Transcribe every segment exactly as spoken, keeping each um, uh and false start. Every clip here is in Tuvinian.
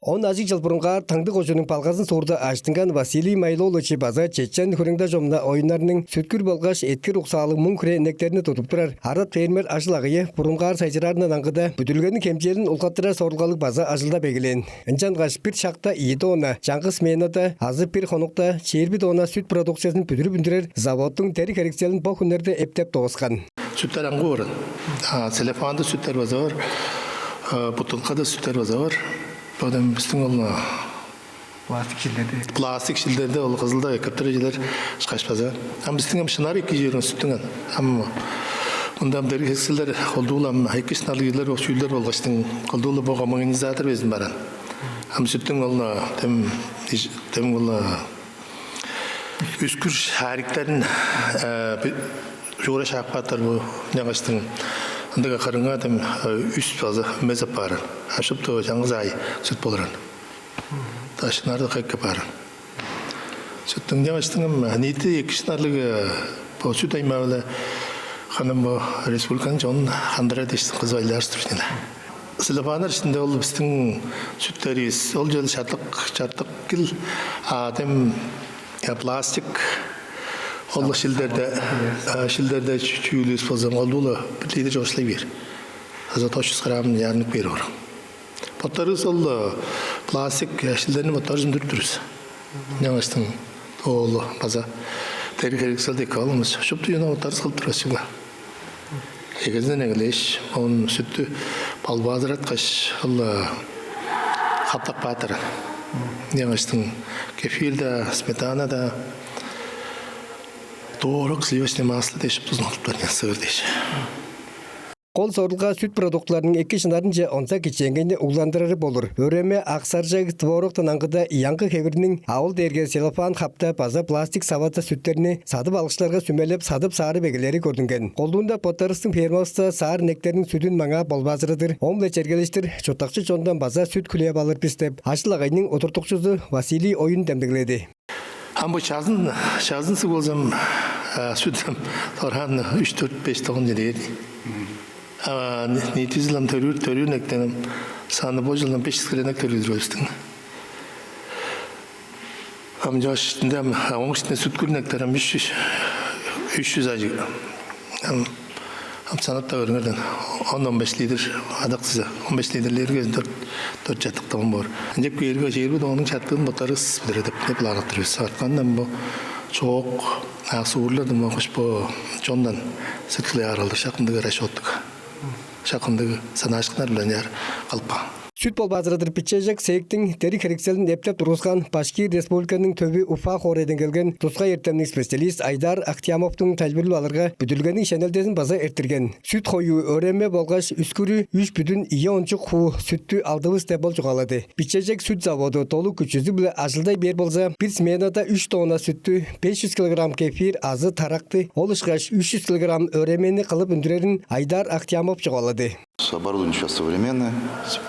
Он ажыг чыл бурунгаар Таңды кожууннуң Балгазын суурда ажыттынган Василий Майлолович база чечен, хүрең-даа чомна оюннарның сүткүр болгаш эъткир уксаалыг муң хире инектерни тудуп турар арат фермер ажыл-агыйы бурунгаар сайзыраарындан аңгыда бүдүрүлгениң хемчээлин улгаттырар сорулгалыг база ажылдап эгелээн. Ынчангаш бир шакта ийи тонна, чаңгыс сменада азы бир хонукта чээрби тонна сүт продукциязын бүдүрүп үндүрер заводтуң дериг-херекселин бо хүннерде эптеп дооскан. Сүттер аңгы боор. А, целлофанда сүттер база бар, а, бутылкада сүттер база бар. Бодам бистиң ол, а, пластик шилдерде. Пластик шилдерде ол Кызылда эккептер эжилер ышкаш база. Ам бистиң ам шынар эки чүве сүттүң ан. Ам мында ам дериг-херекселдер колдуу-ла ам эки шынарлыг чүүлдер, чүүлдер болгаштың колдуу-ла бо гомогенизатор безин баран. Ам сүттүң ол, а, тем, тем ол, а, үскүр шариктарын, э, бу-, чуура шаап каапкан бо, ынчангаштың ындыг кырынга тем, э, үс база мес апаар. А шупту чаңгыс аай сүт болур ан. Дашынар-даа кайып каапкан. Сүттүң, ынчангаштың ам ниити эки шынарлыг, э, бо сүт аймаа-биле ханам бо республиканың чонун хандырар дээш кызып айлаар-дыр ийин. Целлофаннар иштинде ол бистиң сүттеривис, ол чүве чартык, чартык кил, а, тем, я, пластик, ол шилдерде, а, шилдерде чү-, чүүлүвүс болза, колдуу-ла бир литр чогушлай бээр. Азы тос чүс грамм ярнып бээр боор. Боттарывыс ол, а, пластик, а, шилдерни боттарывыс үндүрүп тур бис. Ынчангаштың ол база дериг-херекселди эки алган бис. Шупту чүвени боттарывыс кылып тур бис чүгле. Эгезинден эгелээш, оон сүттү балбаазыраткаш, ол, э, каптап каапкан. Ынчангаштың кефир-даа, сметана-даа, творог, сливочное масло дээш шуптузун кылып турар, сыыр дээш. Кол сорулга сүт продуктыларының эки шынарынче онза кичээнгейни угландырары болур. Өреме, ак саржаг, творогтан аңгыда аңгы хевирниң, а ол дээрге целлофан хапта база пластик савада сүттерни садып алыкчыларга сүмелеп, садып-саарып эгелээри көрдүнген. Колдуунда боттарывыстың фермавыста саар инектерниң сүдүн маңаа болбаазырадыр, ооң-биле чергелештир чурттакчы чондан база сүт хүлээп алыр бис деп, ажыл-агыйның удуртукчузу Василий Оюн демдегледи. Ам бо чазын, чазын суг болза ам, а, сүт ам дораан үш, дөрт, беш тонна чеде бээр. А, ни-, ниитизи-ле ам төрүүр, төрүүр инектен ам саны бо чылдан беш чүс хире инек төрүүр бистиң. Ам чаш ынча ам, а, ооң иштинде сүткүр инектер ам үш чүс, үш чүс ажыг. Ам, ам санап-даа көрүңер даан, он, он беш литр адак диза, он беш литрлерге дөрт, дөрт чартык тонна боор. Ынчап кээрге, чээрби тоннаның чартыын боттарывыс бүдүрер деп, деп планнап тур бис. Артканын ам бо чоок, а, суурлардан болгаш бо чондан сүт хүлээп алыр, шак ындыг расчёттуг, шак ындыг санаашкыннар-биле ынчаар кылып каан. Сүт болбаазырадыр бичежек цехтиң дериг-херекселин эптеп тургускан Башкир Республиканың төвү Уфа хоорайдан келген тускай эртемниг специалист Айдар Ахтямовтуң тайылбырлап алырга, бүдүрүлгениң шенелдезин база эрттирген. Сүт хоюу, өреме болгаш үскүрү үш бүдүн ийи ончук хуу сүттү алдывыс деп ол чугаалады. Бичежек сүт заводу долу күчүзү-биле ажылдай бээр болза, бир сменада үш тонна сүттү беш чүс килограмм кефир азы таракты, ол ышкаш үш чүс килограмм өремени кылып үндүрерин Айдар Ахтямов чугаалады. Оборудование сейчас современное,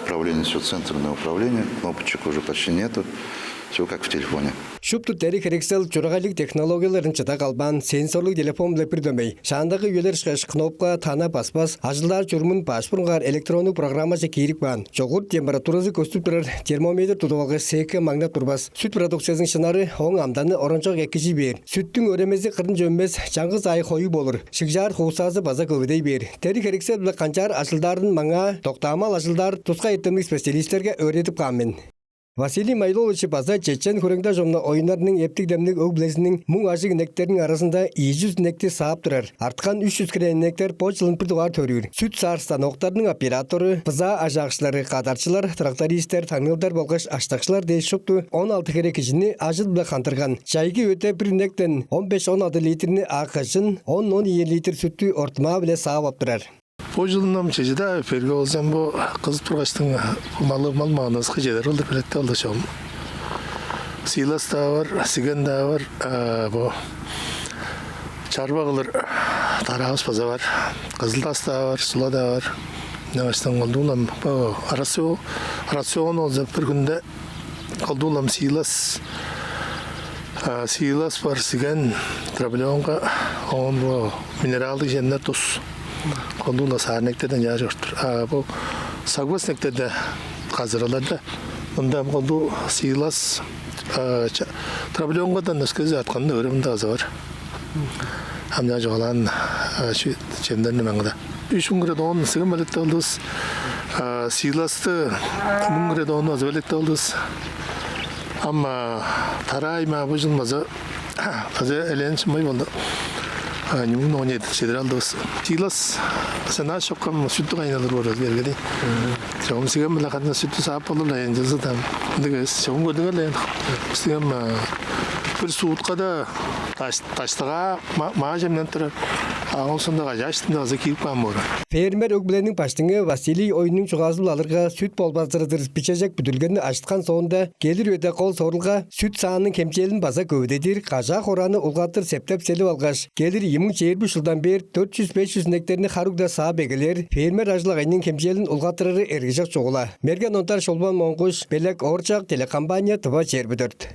управление, все центрное управление, кнопочек уже почти нету, все как в телефоне. Шупту дериг-херексел чурагайлыг технологияларын чыда калбаан, сенсорлуг телефон-биле бир дөмей. Шаандагы үелер ышкаш кнопка, тана баспас, ажылдаар чурумун баш бурунгаар электроннуг программаже киирип каан. Чогур температуразы көстүп турар термометр тудуп алгаш, секе маңнап турбас. Сүт продукциязының шынары, ооң амданы оранчок экижий бээр. Сүттүң өремези кырынче үнмес, чаңгыс аай хою болур. Шыгжаар хуусаазы база көвүдей бээр. Дериг-херексел-биле канчаар ажылдаарын маңаа доктаамал ажылдаар тускай эртемниг специалисттерге өөредип каан мен. Василий Майлолович база чечен, хүрең-даа чомна оюннарның эптиг-демниг өг-бүлезиниң муң ажыг инектериниң аразында ийи чүс инекти саап турар. Арткан үш чүс хире инектер бо чылын бир дугаар төрүүр. Сүт саар станоктарының оператору, бызаа ажаакчылары, кадарчылар, трактористер, таңныылдар болгаш аштакчылар дээш шупту он алды хире кижини ажыл-биле хандырган. Чайгы үеде бир инектен он беш, он алды литрни, а кыжын он, он ийи литр сүттү ортумаа-биле саап ап турар. Бо чылын ам чеже-даа берге болза ам, бо кызып тургаштың, бо малы, мал-маганывыска чедер кылдыр белеткеп алды чогум. Силос-даа бар, сиген-даа бар, а, бо чарба кылыр тараавыс база бар. Кызыл тас-даа бар, сула-даа бар. Ынчангаштың колдуу-ла ам бо рацион, рацион болза бир хүнде колдуу-ла ам силос, а, силос бар, сиген, дробленка, оон бо минералдыг чемнер, тус. Колдуу-ла саар инектерден чаа чоруп тур. А бо сагвас инектерде, казыраларда Мында колдуу силос, а, ча-, дробленкадан өскези атканын өрүмүндө азы бар. Ам чугаалаан чемнерни маңгыда. Үч муң хире тонн сиген белеткеп алдывыс. А, силосты муң хире тонну азы белеткеп алдывыс. Ам, а, тараай маа быжыл база база элээн шымай болду. А, нүүн он эдит чедир алдывыс. Силос сенаш чоккам сүттү кайналыр боор бергедей. Чогум сиген биле кадына сүттү саап болур-ла ынчалза-даа. Ындыг эвес. Чогум көрдүңер-ле. Сиген бир суткада даш-, даштыгаа ма-, маа чемненип турар. А ол сондагы ажааш дыңнаваза киип каан боор. Фермер өг-бүлениң баштыңы Василий Ойнуң чугаазы-биле алырга, сүт болбаазырыдыр бичежек бүдүрүлгени ажыткан соонда, келир үеде кол сорулга сүт саанының хемчээлин база көвүдедир, кажаа-хорааны улгаттыр септеп-селип алгаш, келир ийи муң чээрби чылдан бээр дөрт чүс беш чүс инектерни харугда саап эгелээр, фермер ажыл-агайының хемчээлин улгаттырары эргижок чугула. Мерген Ондар, Шолбан Монгуш, Белек Ооржак, телекомпания «Тыва чээрби дөрт».